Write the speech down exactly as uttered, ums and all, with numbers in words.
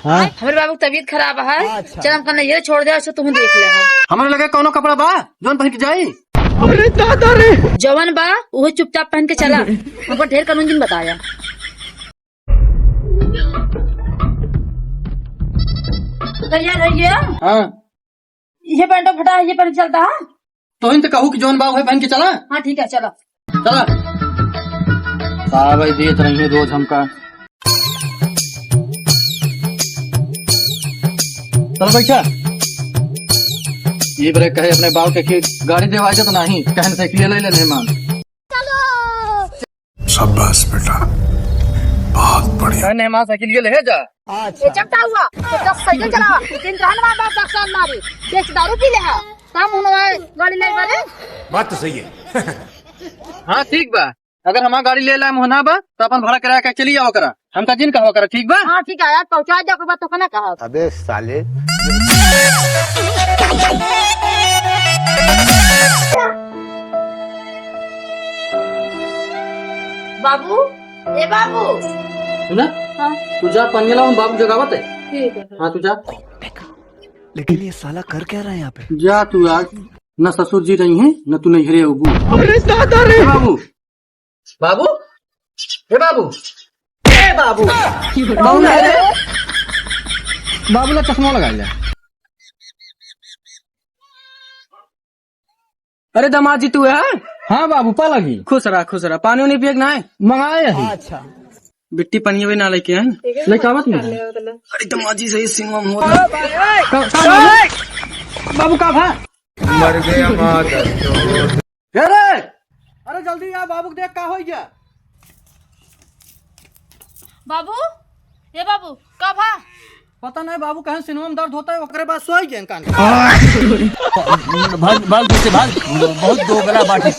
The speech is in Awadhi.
हाँ? हमरे बाबू की तबीयत खराब है। अच्छा। चल, हमका नैहरे छोड़ दे, ऐसे तुम देख ले। हाँ। हमरे लगे कौनो कपड़ा बा, जौन पहन के जाई? अरे दादा रे। जवन बा, उहे चुपचाप पहन के चला। हमको ढेर कानून जिन बताया। भैया, भैया। हाँ। ये पैंटो फटा है, ये पहन के चलता है? तोहिन तो कहू कि जौन बा उहे पहन के चला। हाँ, ठीक है, चलो। चला। का भाई देत रही है रोज हमका। चल बैठा। ये बरे कहे अपने बाप के कि गाड़ी देवाई दे तो नहीं, कहन साइकिल ले ले मेहमान। शाबाश बेटा, बहुत बढ़िया। कहन मेहमान साइकिल ये ले जा। ये चपटा हुआ, तो जब साइकिल चलावा, दिन रहन मार बाप बक्सा मारी, बेच दारू पी ले हा, काम होना है, गाड़ी ले मारे। बात तो सही है। हाँ, ठीक बा। अगर हमार गाड़ी ले लाए मोहना बा, तो अपन भाड़ा किराया के चली जावा करा। हमका जिन कहवा करा, ठीक बा? हाँ, ठीक है यार, पहुँचा दे, ओकर बाद तो कना कहा। अबे साले। बाबू, ए बाबू। सुना? हाँ। तू जा, पनिया लावा, हम बाबू जगावत है। ठीक है। हाँ, तू जा। लेकिन ये साला कर क्या रहा है यहाँ पे? जा तू आज, न ससुर जी रही हैं, न तू नैहरे अबू। अरे दादा रे। ए बाबू, बाबू, हे बाबू, हे बाबू, बाबू, अरे, बाबू ला चश्मा लगा ले। अरे दामाद जी तू है? हाँ बाबू, पा लगी। खुश रहा, खुश रहा। पानी उनी पिए के ना है? मंगाए है। अच्छा। बिट्टी पनिया भी ना लेके आए। लेके आवत नहीं। अरे दामाद जी सही सिंगम होता। का, का बाबू? बाबू का भा? मर गया मादर चोद। अरे, अरे जल्दी आ, बाबू के देख का हो गया। बाबू, ए बाबू, का भा? पता नहीं बाबू, कहीं सीनवा में दर्द होता है, ओकरे बाद सोई गए कान। भाग, भाग, पीछे भाग, बहुत दोगला बाटी।